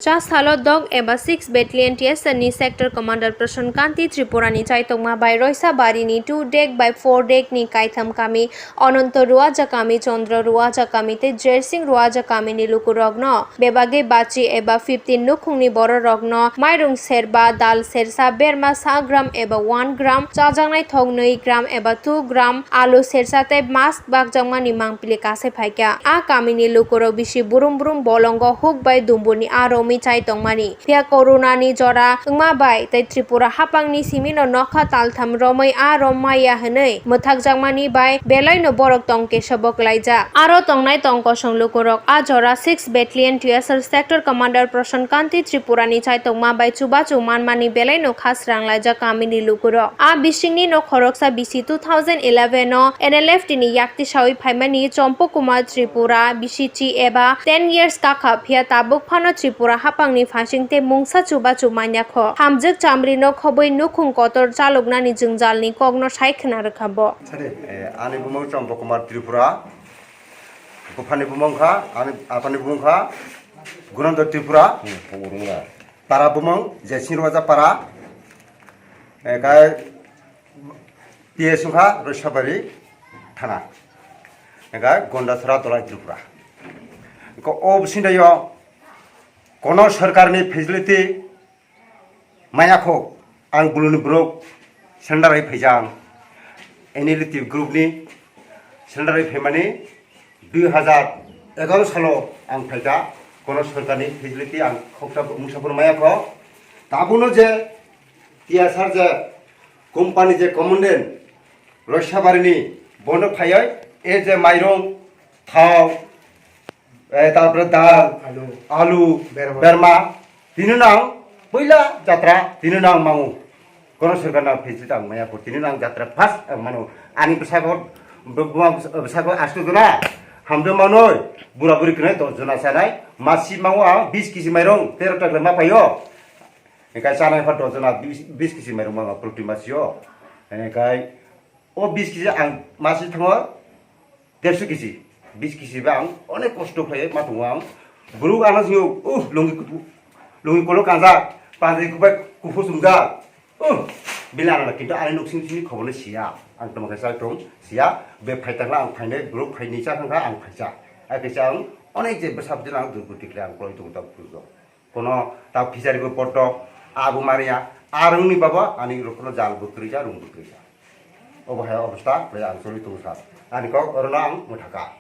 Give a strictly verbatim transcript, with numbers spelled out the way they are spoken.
Cha salo dok eba six Battalion T S R ni Sector Commander Prashant Kanti Tripura ni chaitokma bai Roisa Bari ni two deck bai four deck ni kaitham kami Ananto Ruaja kami, Chandra Ruaja kami tei Jersing Ruaja kami ni lukurokno bebagwi bachi eba fifteen nukhungni bororokno mairung serba, dal sersa, berma sa gram eba one gram, chajaknai thok nwi gram eba two gram, alu sersa tei mask bakjakmani mangpili kasai phaikha. A kamini lukurok bisi brum brum bolongo huk bai dumbuni a romwi chai tongmani. Phiya corona ni jora wngma bai tei Tripura haphangni simino nokha taltham romwi a rom maya hwnwi mwthakjakmani bai belaino borok tong kesa bo klaijak. Aro tongnai tong kosong lukurok a jora six Battalion T S R Sector Commander Prashant Kanti Tripura ni chaitokma bai chubachu manmani belaino khasrang laijak kamini lukurok. A bisingni no khoroksa bisi two thousand eleven o N L F T ni yakti sawi phaimani Chompu Kumar Tripura bisi chi eba ten years kakha phiya tabuk phano Tripura haphangni phasing tei mungsa chubachu manya kho. Hamjwk chamrino khobwi nukhung kotor chaloknani jwngjalni kokno sai khna rwkha bo. Eh, ani bumung Chompu Kumar Tripura, buphani bumung kha, ani aphani bumung kha Gunanto Tripura. Hmm, Para bumung Jesing Roja Para, eh, kai P S wngkha Roisabari Thana, kai Gondasora Dolai Tripura. Ko o bisingtwi o kono sorkarni facility maya kho, ang buluni borok surrender rai phaijak, ang N L F T group ni surrender rai phaimani dui hazar egaroh salo ang phaikha, kono sorkarni facility ang khoksa mungsa phano maya kho. Tabuno je T S R je company je commandant Roisabari ni bono phaioi e je mairung, thok, eh, tarpore dal, alu, berma, tini nang puila jatra, tini nang mangu. Kono sorkar nang facility ang maya kho, tini nang jatra first ang mano. Ani bwsako, bw-, bw-, bwsako asto jona, hamdo manoi, bura buri kwnai dos jona sanai, masi mangu ang bis kisi mairung, tero takle ma phaio. Engkai chanai pha dos jona bis, bis kisi mairung mangu proti masio. Engkai o bis kisi ang masi thango, Derso kisi, bis kisi ba ang onek kosto khlaiwi ma tongo ang. Borok ano sio, uh, lungi kupu, lungi kolok kanjak, panjai kubai kuphur chumjak. Uh, bini ano kintu ani nuk sing sini khobor no siya. Ang tamo kaisa tong siya, be phai tangla ang phainai, borok phaini cha khangkha ang phaisa. Ai kaisa ang onek je bwsap jila ang durbuti khlai ang koloi tongo tabuk phuru. Kono ta phisari bo potok, abo manya, arwngni babo ani rokno jal bo kwrwi ja, rung bo kwrwi ja. Obo hai obostha, bai ang choli tongo sir. Ani kok orono ang mwthaka.